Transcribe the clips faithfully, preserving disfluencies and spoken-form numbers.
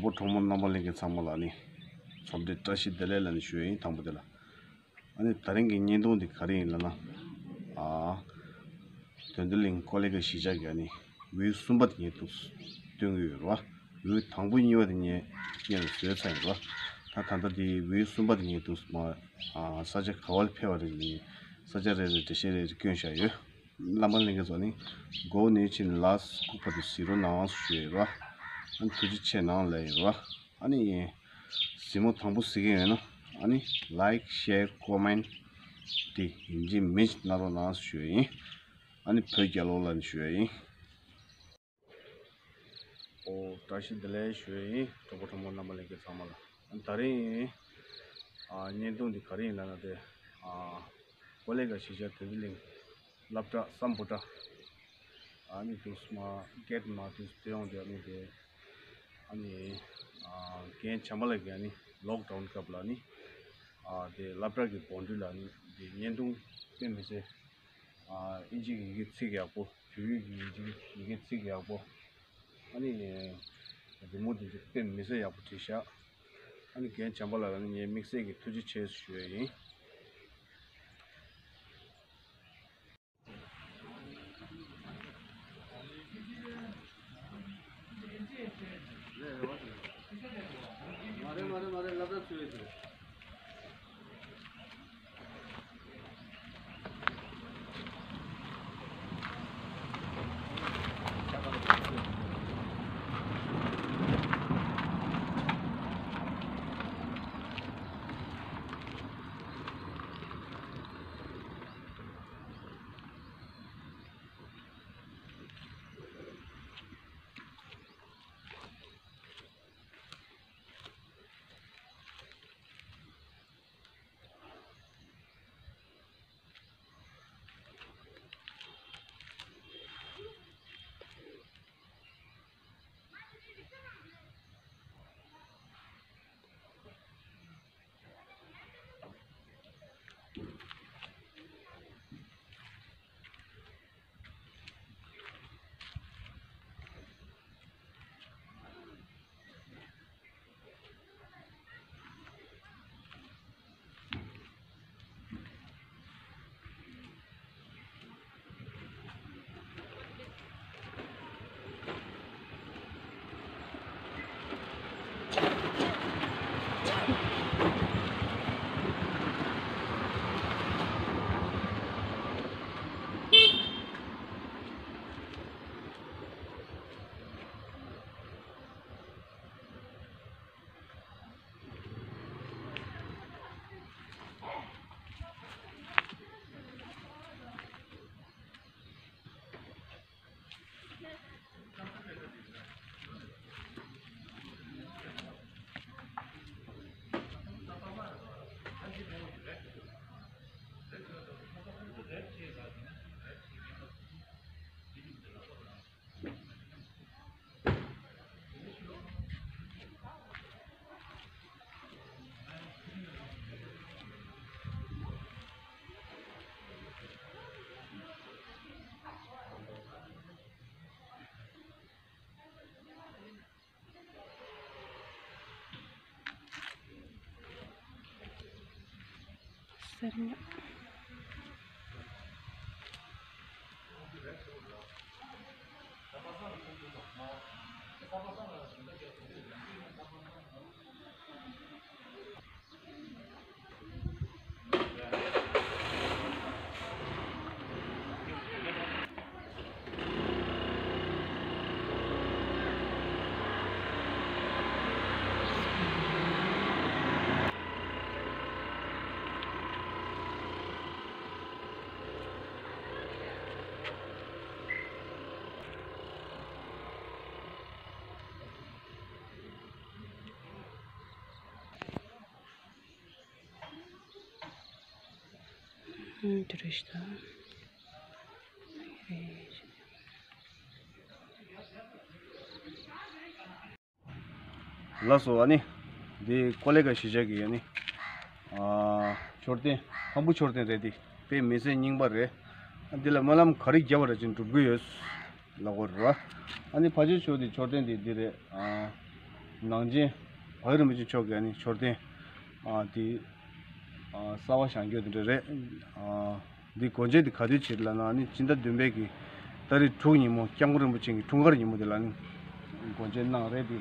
གྲོགས་པོ་གྲོགས་མོ་རྣམ་པ་ལྷན་རྒྱས་ཚང་མ་ལ་ནི་འཚམས་འདྲི་བཀྲ་ཤིས་བདེ་ལེགས་ལ་ནི་ཞུ་ཡ་ཡིན། དང་པོ་དེ་ལ། ཨ་ནི་ད་རིང་གི་བརྙན་ཐུང་འདི་ག་རེ་ཡིན་ལབ་ན། ཨ། དོན་གྲུབ་གླིང་ཀོ་ལི་ག་གཞིས་ཆགས་ཀྱི་ཨ་ནི་འོས་གསུམ་པ་དེ་ངས་འདུག་སྟོན་གྱི་ཡོད་རེད་བ། འོས་དང་པོ་གཉིས་པ་དེ་ངས་སྔོན་ལ་བཟོས་ཚར་ཡོད་རེད་བ། ད་ད་ལྟ་དེ་འོས་གསུམ་པ་དེ་ངས་འདུག་མ། ཨ། ས་ཆ་ག་བ་ལ་ཕེབས་པ་རེད་ནི། ས་ཆ་རེ་རེ་འགྲེལ་བཤད་རེ་རེ་བསྐྱོན་བཞག་ཡོད། རྣམ་པ་ལྷན་རྒྱས་ཚོ་ནི་མགོ་བོ་ནས་ཕྱིན་ལ་ལྐུགས་པ་དེ་གཟིགས་རོགས་གནང་ཞུ་ཡོད་རེད་བ། ཨ་ནི་ཐུགས་རྗེ་ཆེ་གནང་ལབ་ཡོད་རེད་བ། ཨ་ནི་གཟིགས་མོ་དང་པོ་གཟིགས་ཀྱི་ཡོད་ན་ཨ་ནི་ལའིཀ་ཤེར་ཀོ་མེན་ཊི་དེ་ཡིན་གཅིག་མིན་གཅིག་གནང་རོགས་གནང་ཞུ་ཡ་ཡིན། ཨ་ནི་བོད་རྒྱལ་ལོ་ལ་ནི་ཞུ་ཡ་ཡིན། ཨོ། བཀྲ་ཤིས་བདེ་ལེགས་ཞུ་ཡ་ཡིན། གྲོགས་པོ་གྲོགས་མོ་རྣམ་པ་ལྷན་རྒྱས་ཚང་མ་ལ། ཨ་ནི་ད་རིང་ཨ་བརྙན་ཐུང་འདི་ག་རེ་ཡིན་ལབ་ན་དེ། ཨ་ཀོ་ལི་ག་གཞིས་ཆགས་དོན་གྲུབ་གླིང་སློབ་གྲྭ་སམ་བྷོ་ཊ། ཨ་ནི་དུས་མ་གེཊ་མ་དུས་སྟོན་ཡོང་དེ་ཨ་ནི་དེ། ཨ་ནི་ཨ་རྒན་བྱམས་པ་ལགས་ཀྱིས་ཨ་ནི་ལོག་ཌའུན་སྐབས་ལ་ཨ་ནི་ཨ་དེ་སློབ་གྲྭ་གི་འགོ་ཁྲིད་ལ་ཨ་ནི་དེ་བརྙན་ཐུང་དཔེ་མི་སྲིད། ཨ་ཨིན་ཇི་གི་ཡི་གེ་ཚིག་ཡག་པོ། བོད་ཡིག་གི་ཡི་གེ་ཚིག་ཡག་པོ། ཨ་ནི་རི་མོ་དེ་ཚོ་དཔེ་མི་སྲིད་ཡག་པོ་བྲིས་ཤག་ཨ་ནི་རྒན་བྱམས་པ་ལགས་ལ་ནི་ངས་དམིགས་བསལ་གྱི་ཐུགས་རྗེ་ཆེ་ཞུ་ཡ་ཡིན། གསར་ཉག་ལགས་སོ། ཨ་ནི་འདི་ཀོ་ལི་ག་གཞིས་ཆགས་ཀྱི་ཨ་ནི་ཨ་མཆོད་རྟེན། ཁམ་བུ་མཆོད་རྟེན་རེད། འདི་དཔེ་མི་སྲིད་རྙིང་པ་རེད། ཨ་འདི་ལ་སྨོན་ལམ་ག་རེ་བརྒྱབ་པ་རེད་ཅིག་འགྲུབ་ཀྱི་ཡོད་ལབ་དགོས་རེད་བ། ཨ་ནི་ཕལ་ཆེར་ཤོས་འདི་མཆོད་རྟེན་འདི་འདི་རེད། ཨ་ ནང་ཆེན་བལ་ཡུལ་རིན་པོ་ཆེ་མཆོག་གི་ཨ་ནི་མཆོད་རྟེན་ཨ་དེ་ཨ་གསར་པ་བཞེངས་རྒྱུ་དེ་འདྲ་རེད། ཨ་འདི་སྒོ་འབྱེད་དེ་ག་དུས་བྱེད་ལབ་ན་ཨ་ནི་སྤྱི་ཟླ་བདུན་པའི་གི་ཏ་རིག་དྲུག་ཉིན་མོ་སྐྱབས་མགོན་རིན་པོ་ཆེ་གི་འཁྲུངས་སྐར་ཉིན་མོ་དེ་ལ་ཨ་ནི་སྒོ་འབྱེད་གནང་རེད་དེ།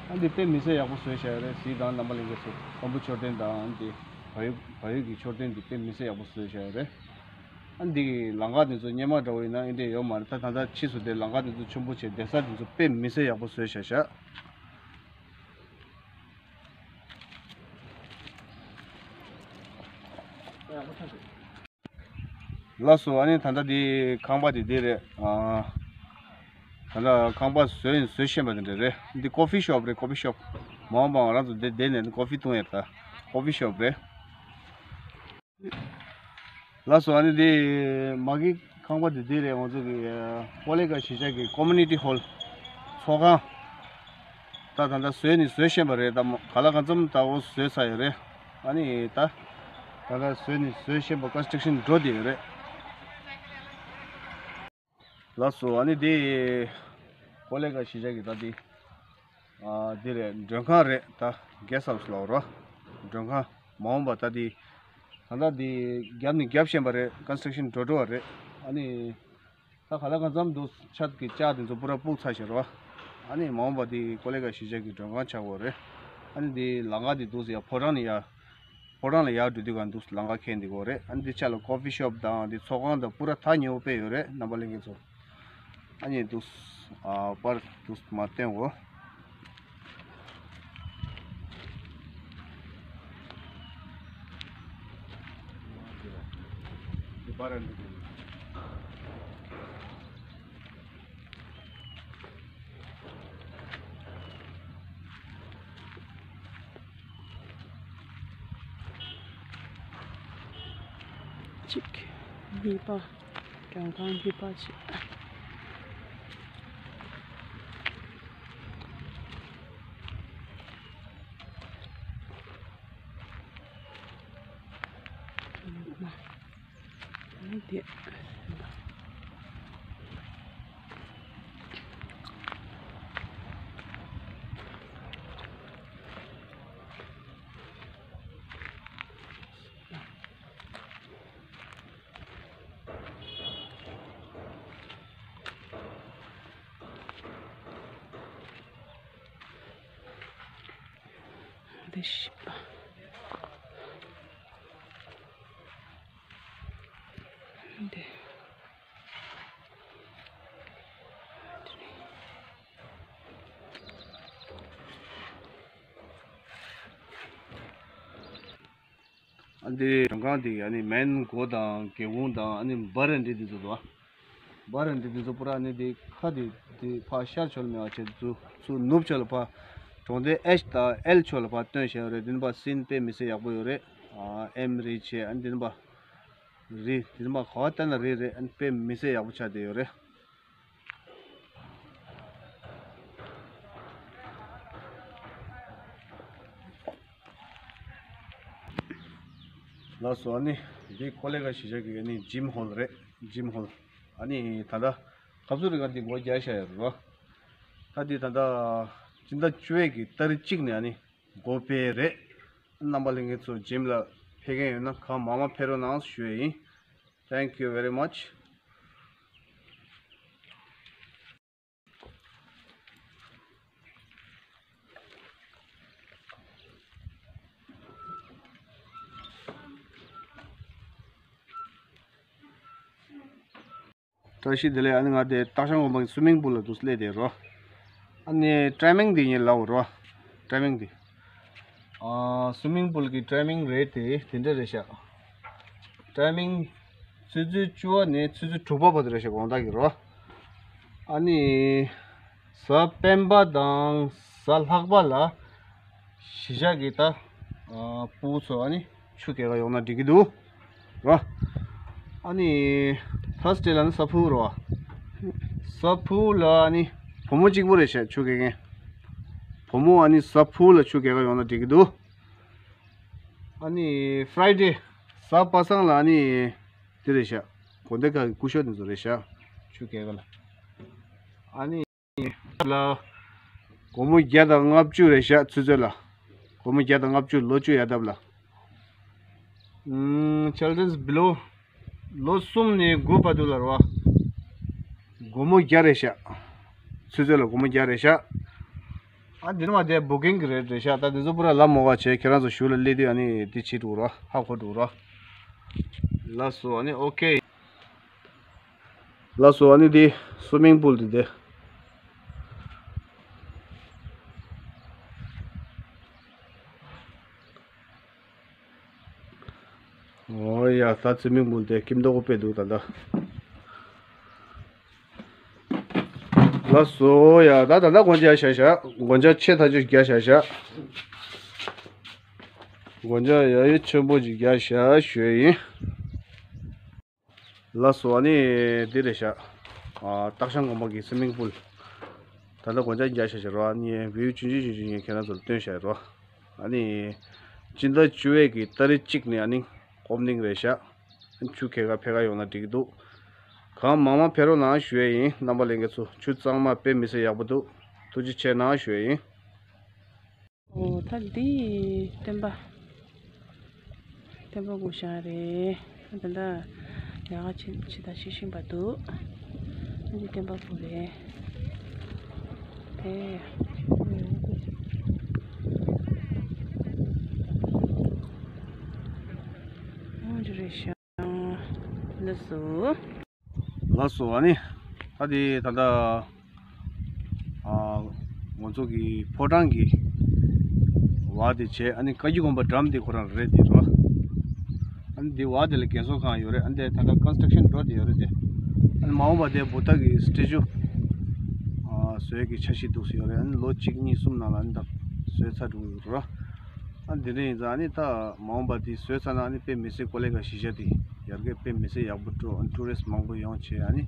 ཨ་འདི་དཔེ་མི་སྲིད་ཡག་པོ་བཟོས་བཞག་ཡོད་རེད། གཟིགས་དང་རྣམ་པ་ལྷན་རྒྱས་ཚོ། སམ་བྷོ་མཆོད་རྟེན་དང་ཨ་ནི་དེ་བལ་ཡུལ་བལ་ཡུལ་གི་མཆོད་རྟེན་འདི་དཔེ་མི་སྲིད་ཡག་པོ་བཟོས་བཞག་ཡོད་རེད། ཨ་འདི་གི་ལམ་ཁ་འདི་ཚོ་སྔོན་མ་འདྲ་བོ་ཡིན་ན་ཨེ་འདྲས་ཡོད་མ་རེད། ད་ད་ལྟ་ཕྱིས་སུ་དེ་ལམ་ཁ་འདི་ཚོ་ཆེན་པོ་བྱས་བསྡད་ས་འདི་ཚོ་དཔེ་མི་སྲིད་ཡག་པོ་བཟོས་བཞག་ཤག་ལགས་སོ། ཨ་ནི་ད་ལྟ་འདི་ཁང་པ་འདི་འདི་རེད། ཨ་ད་ལྟ་ཁང་པ་བཟོས་བཟོས་ཤེས་པ་འདི་འདྲ་རེད། འདི་ཀོ་ཕི་ཤོབ་རེད། ཀོ་ཕི་ཤོབ། མ་འོངས་པ་ང་རང་ཚོ་འདི་བསྡད་ནས་ཀོ་ཕི་འཐུང་ཡས་ད་ཀོ་ཕི་ཤོབ་རེད། ལགས་སོ། ཨ་ནི་འདི་མ་གི་ཁང་པ་འདི་འདི་རེད། ང་ཚོ་གི་ཀོ་ལི་གྷལ་གཞིས་ཆགས་ཀྱི་ཀོ་མུ་ནི་ཊི་ཧོལ་ཚོགས་ཁང་། ད་ད་ལྟ་བཟོས་ནི་བཟོས་ཤེས་པ་རེད། ད་ག་ལ་གང་འཚམ་ད་འོ་བཟོས་ཚར་ཡོད་རེད། ཨ་ནི་ད་ད་ལྟ་བཟོས་ནི་བཟོས་ཤེས་པ་ཀོན་སི་ཊྲག་ཤན་འགྲོ་བསྡད་ཡོད་རེད། ལགས་སོ། ཨ་ནི་འདི་ཀོ་ལི་གྷལ་གཞིས་ཆགས་ཀྱི་ད་འདི་ཨ་འདི་རེད། མགྲོན་ཁང་རེད། ད་གེ་སི་ཊི་ཧའུ་སི་ལབ་རོ། མགྲོན་ཁང་། མ་འོངས་པ་ད་འདི་ད་ལྟ་འདི་བརྒྱབ་ནི་བརྒྱབ་བཞིན་པ་རེད། ཀོན་སི་ཊྲག་ཤན་འགྲོ་འགྲོ་བ་རེད། ཨ་ནི་ད་ག་ལ་གང་འཚམ་འདུག་ཆད་ཀྱི་ལྕགས་དེ་ཚོ་པུ་ར་སྤུག་ཚར་ཤག་རོ། ཨ་ནི་མ་འོངས་པ་འདི་ཀོ་ལི་གྷལ་གཞིས་ཆགས་ཀྱི་མགྲོན་ཁང་ཆགས་ཡོད་རེད། ཨ་ནི་འདི་ལམ་ཁ་འདི་འདུག་ཡ་ཕོ་བྲང་ནས་ཡར་ཕོ་བྲང་ལ་ཡར་འགྲོ་དུས་ག་འདུག་ལམ་ཁ་འཁེལ་འདི་གོ་རེད། ཨ་ནི་འདི་ཆ་ལ་ཀོ་ཕི་ཤོབ་དང་འདི་ཚོགས་ཁང་དང་པུ་ར་ཐག་ཉེ་བོ་དཔེ་ཡོད་རེད། རྣམ་པ་ལྷན་རྒྱས་ཚོ། ཨ་ནི་འདུག་ཨ་པར་འདུག་མ་བསྟན་འོ། འདི་པར་འདི། གཅིག་གཉིས་པ། མགྲོན་ཁང་གཉིས་པ་བྱས། ཨ་ནི་དེ། འདི་བཞི་པ། འདི། ཨ་འདི་མགྲོན་ཁང་འདི་ཨ་ནི་མེན་སྒོ་དང་སྒེའུ་ཁུང་དང་ཨ་ནི་བྷ་ར་ན་ཌ་འདི་ཚོ་འདུག་བྷ་ར་ན་ཌ་འདི་ཚོ་པུ་ར་ཨ་ནི་འདི་ཁ་འདི་འདི་ཕར་ཤར་ཕྱོགས་ལ་མེད་པ་བྱས་ཚུར་ཚུར་ནུབ་ཕྱོགས་ལ་ཕར་གྲོང་སྡེ་ཨེཆ་དང་ཨེལ་ཕྱོགས་ལ་ཕར་སྟོན་བཞག་ཡོད་རེད། འདི་ནི་ཕར་སིན་དཔེ་མི་སྲིད་ཡག་པོ་ཡོད་རེད། ཨ་ཨེམ་རི་བྱས་ཨ་ནི་འདི་ནི་ཕར་རི་འདི་ནི་ཕར་ག་བ་ལྟ་ན་རི་རེད། ཨ་ནི་དཔེ་མི་སྲིད་ཡག་པོ་ཆགས་བསྡད་ཡོད་རེད། ལགས་སོ། ཨ་ནི་འདི་ཀོ་ལི་གྷལ་གཞིས་ཆགས་ཀྱི་ཨ་ནི་ཇིམ་ཧོལ་རེད། ཇིམ་ཧོལ། ཨ་ནི་ད་ལྟ་ཁབ་སུ་རི་ག་འདི་སྒོ་རྒྱག་བཞག་ཡོད་རེད་རོ། ད་འདི་ད་ལྟ་སྤྱི་ཟླ་བཅུ་པའི་གི་ཏ་རིག་གཅིག་ནས་ཨ་ནི་སྒོ་ཕྱེ་རེད། རྣམ་པ་ལྷན་རྒྱས་ཚོ་ཇིམ་ལ་ཕེབས་མཁན་ཡོད་ན་གང་མང་མང་ཕེབས་རོགས་གནང་ཞུ་ཡས་ཡིན། Thank you very much. བཀྲ་ཤིས་བདེ་ལེགས། ཨ་ནི་ང་དེ་སྟག་ཤང་དགོན་པ་གི་སུ་མིང་པུལ་ལ་འདུག་སླེབས་དེ་རོ། ཨ་ནི་ཊའི་མིང་དེ་ངས་ལབ་རོ། ཊའི་མིང་དེ། ཨ་སུ་མིང་པུལ་གི་ཊའི་མིང་རེད་དེ་དེ་འདྲ་རེད་ཤག་ཊའི་མིང་ཆུ་ཚོད་བཅུ་པ་ནས་ཆུ་ཚོད་དྲུག་པ་བར་དུ་རེད་ཤག་དགོང་དག་གི་རོ། ཨ་ནི་གཟའ་སྤེན་པ་དང་གཟའ་ལྷག་པ་ལ་གཞིས་ཆགས་ཀྱི་ད་ཨ་ཕྲུ་གུ་ཚོ་ཨ་ནི་ཆུ་རྐྱལ་ག་ཡོང་ན་འགྲིག་གི་འདུག་རོ། ཨ་ནི་ཐར་སི་ཌེ་ལ་ནི་གཟའ་ཕུར་བུ་རོ། གཟའ་ཕུར་བུ་ལ་ཨ་ནི་བུ་མོ་གཅིག་པོ་རེད་ཤག་ཆུ་རྐྱལ་མཁན། བུ་མོ་ཨ་ནི་གཟའ་ཕུར་བུ་ལ་ཆུ་རྐྱལ་ག་ཡོང་ན་འགྲིག་གི་འདུག་ཨ་ནི་ཕ་རའི་ཌེ་གཟའ་པ་སངས་ལ་ཨ་ནི་དེ་རེད་ཤག་དགོན་སྡེ་ཁག་གི་སྐུ་ཞབས་དེ་ཚོ་རེད་ཤག་ཆུ་རྐྱལ་ག་ལ། ཨ་ནི། ལ། སྒོར་མོ་བརྒྱ་དང་ལྔ་བཅུ་རེད་ཤག་ཆུ་ཚོད་ལ། སྒོར་མོ་བརྒྱ་དང་ལྔ་བཅུ་ལོ་བཅུ་ཡར་བཏབ་ལ། ཨུམ། Children's below ལོ་གསུམ་ནས་དགུ་བར་དུ་ལ་རེད་བ། སྒོར་མོ་བརྒྱ་རེད་ཤག་ཆུ་ཚོད་ལ་སྒོར་མོ་བརྒྱ་རེད་ཤག་ཨ་འདི་ནི་མ་དེ་བུ་ཀིང་གི་རེད་རེད་ཤག་ད་འདི་ཚོ་པུ་ར་ལབ་མོ་ག་བྱས། ཁྱེད་རང་ཚོ་ཞུ་ལ་སླེབས་དུས་ཨ་ནི་འདི་བྱེད་འགྲོ་ར། ཧ་གོ་འགྲོ་ར། ལགས་སོ། ཨ་ནི་ཨོ་ཁེ། ལགས་སོ། ཨ་ནི་འདི་སུ་མིང་པུལ་འདི་དེ། ཨོ་ཡ། ད་སུ་མིང་པུལ་དེ་ཀིམ་ཏོག་གོ་དཔེ་འདུག་ད་ལྟ། ལགས་སོ་ཡ། ད་ད་ལྟ་སྒོ་ལྕགས་བཞག་བཞག་སྒོ་ལྕགས་ཆེ་ཐག་ཆོད་རྒྱག་བཞག་བཞག་སྒོ་ལྕགས་ཡ་ཡོ་ཆེན་པོ་ཅིག་རྒྱག་བཞག་ཞུ་ཡ་ཡིན། ལགས་སོ། ཨ་ནི་འདི་རེད་ཤག་ཨ། སྟག་ཤང་དགོན་པ་གི་སུ་མིང་པུལ། ད་ལྟ་སྒོ་ལྕགས་རྒྱག་བཞག་བཞག་རོ། ཨ་ནི་བིའུ་ཆུང་ཆུང་ཆུང་ཆུང་ངས་ཁྱེད་རང་ཚོར་སྟོན་བཞག་རོ། ཨ་ནི་སྤྱི་ཟླ་བཅུ་པའི་གི་ཏ་རིག་གཅིག་ནས་ཨ་ནི་ཨོ་པ་ནིང་རེད་ཤག་ཆུ་ཁྱེར་ག་ཕེབས་ག་ཡོང་ན་འགྲིག་གི་འདུག་གང་མང་མང་ཕེབས་རོགས་གནང་ཞུ་ཡ་ཡིན། རྣམ་པ་ལྷན་རྒྱས་ཚོ། ཆུ་གཙང་མ་དཔེ་མི་སྲིད་ཡག་པོ་འདུག་ཐུགས་རྗེ་ཆེ་གནང་ཞུ་ཡ་ཡིན། ཨོ། ད་འདི་སྟོན་པ། སྟོན་པ་སྐུ་ཞབས་རེད། ད་ལྟ་ཡག་ག་ཆེ་ཆེ་ད་ཤི་ཤིང་པ་འདུག་འདི་སྟོན་པ་སྐུ་རེད། དེ། ཨོ་འདི་རེད་ཤག་ལགས་སོ། ལགས་སོ། ཨ་ནི་ད་དེ་ད་ལྟ་ཨ་ང་ཚོ་གི་ཕོ་བྲང་གི་བར་དེ་བྱས། ཨ་ནི་བཀའ་བརྒྱུད་དགོན་པ་འགྲམ་དེ་ཁོ་རང་རེད་དེ་རོ། ཨ་ནི་དེ་བར་དེ་ལ་རྒན་གསོ་ཁང་ཡོད་རེད། ཨ་ནི་དེ་ད་ལྟ་ཀོན་སི་ཊྲག་ཤན་འགྲོ་དེ་ཡོད་རེད་དེ། ཨ་ནི་མ་འོངས་པ་དེ་བུདྡྷ་གི་སི་ཊེ་ཅུ་ཨ་བཟོ་ཡས་ཀྱི་འཆར་གཞི་འདུག་སེ་ཡོད་རེད། ཨ་ནི་ལོ་གཅིག་གཉིས་གསུམ་ནང་ལ་ཨ་ནི་ད་བཟོས་ཚར་འགྲོ་གི་ཡོད་རེད་རོ། ཨ་འདི་འདྲ་ཡིན་ཙང་ཨ་ནི་ད་མ་འོངས་པ་འདི་བཟོས་ཚར་ན་ཨ་ནི་དཔེ་མི་སྲིད་ཀོ་ལེ་ག་གཞིས་ཆགས་འདི་ཡར་རྒྱས་དཔེ་མི་སྲིད་ཡག་པོ་འགྲོ། ཨ་ནི་ཊུ་རི་སི་མང་པོ་ཡོང་བྱས། ཨ་ནི་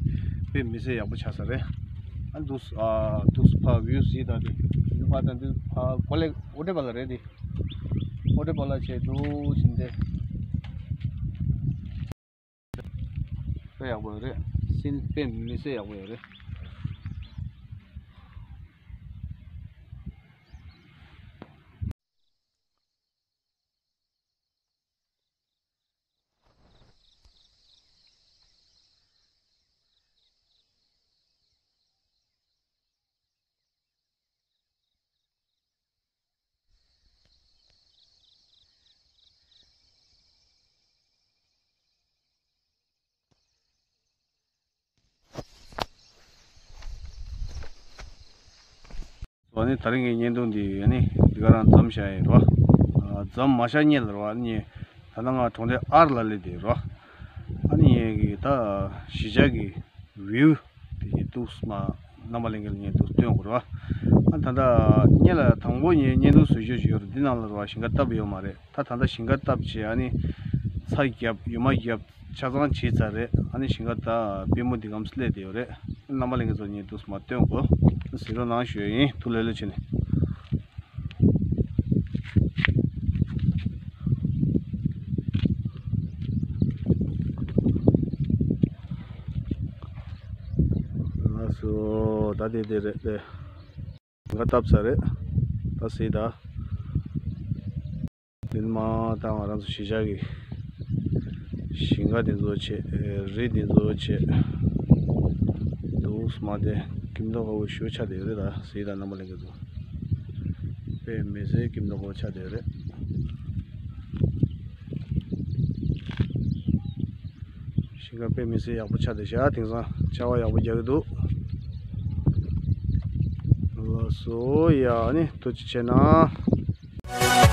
དཔེ་མི་སྲིད་ཡག་པོ་ཆགས་ས་རེད། ཨ་འདུག་ཨ་འདུག་ཕ་བིའུ་གཟིགས་དང་དེ་འདི་ཕ་དང་འདི་ཕ་ཀོ་ལེ་ཨོ་ཏེ་པ་ལ་རེད། འདི་ཨོ་ཏེ་པ་ལ་བྱས་འདུག་ཕྱིན་ཏེ། དཔེ་ཡག་པོ་ཡོད་རེད། སིན་དཔེ་མི་སྲིད་ཡག་པོ་ཡོད་རེད། ཨ་ནི་དེ་རིང་གི་བརྙན་ཐུང་འདི་ཨ་ནི་འདི་ག་རང་མཚམས་བཞག་ཡིན་རོ། ཨ་མཚམས་མ་བཞག་སྔོན་ལ་རོ། ཨ་ནི་ད་ལྟ་ང་གྲོང་རྡལ་ཨར་ལ་སླེབས་བསྡད་རོ། ཨ་ནི་ངས་ཀྱི་ད་གཞིས་ཆགས་ཀྱི་བིའུ་དེ་ངས་འདུག་སེ་མར་རྣམ་པ་ལྷན་རྒྱས་ལ་ངས་འདུག་སྟོན་དགོས་རེད་བ། ཨ་ད་ལྟ་སྔོན་ལ་དང་པོ་ངས་བརྙན་ཐུང་བཟོ་རྒྱུ་ཞིག་ཡོད་རེད། འདི་ནང་ལ་རེད་བ། ཞིང་ཁ་བཏབ་ཡོད་མ་རེད། ད་ད་ལྟ་ཞིང་ཁ་བཏབ་བྱས། ཨ་ནི་ཚ་བརྒྱབ། ཡུར་མ་བརྒྱབ། ཆ་ཚང་བྱས་ཚར་རེད། ཨ་ནི་ཞིང་ཁ་ད་པུས་མོ་འདི་གམ་སླེབས་བསྡད་ཡོད་རེད། རྣམ་པ་ལྷན་རྒྱས་ཚོ་ངས་འདུག་སེ་མར་སྟོན་དགོས། གཟིགས་རོགས་གནང་ཞུ་ཡ་ཡིན། ཐུགས་ལེ་ལོ་བྱས་ནས། ལགས་སོ། ད་དེ་དེ་རེད་དེ། ཞིང་ཁ་བཏབ་ཚར་རེད། ད་གཟིགས་དང་། འདི་ནས་མར་ད་ང་རང་ཚོ་གཞིས་ཆགས་ཀྱི་ཞིང་ཁ་འདི་ཚོ་བྱས། རི་འདི་ཚོ་བྱས། འདུག་སེ་མར་དེ་ཀིམ་ཏོག་ཁ་པོ་ཞེ་པོ་ཆགས་བསྡད་ཡོད་རེད། ད་གཟིགས་དང་། རྣམ་པ་ལྷན་རྒྱས་ཚོ། དཔེ་མི་སྲིད་ཀིམ་ཏོག་ཁ་པོ་ཆགས་བསྡད་ཡོད་རེད། ཞིང་ཁ་དཔེ་མི་སྲིད་ཡག་པོ་ཆགས་བསྡད་ཤག་དེང་སང་ཆར་པ་ཡག་པོ་རྒྱག་གི་འདུག་ལགས་སོ། ཡ་ཨ་ནི་ཐུགས་རྗེ་ཆེ་གནང་།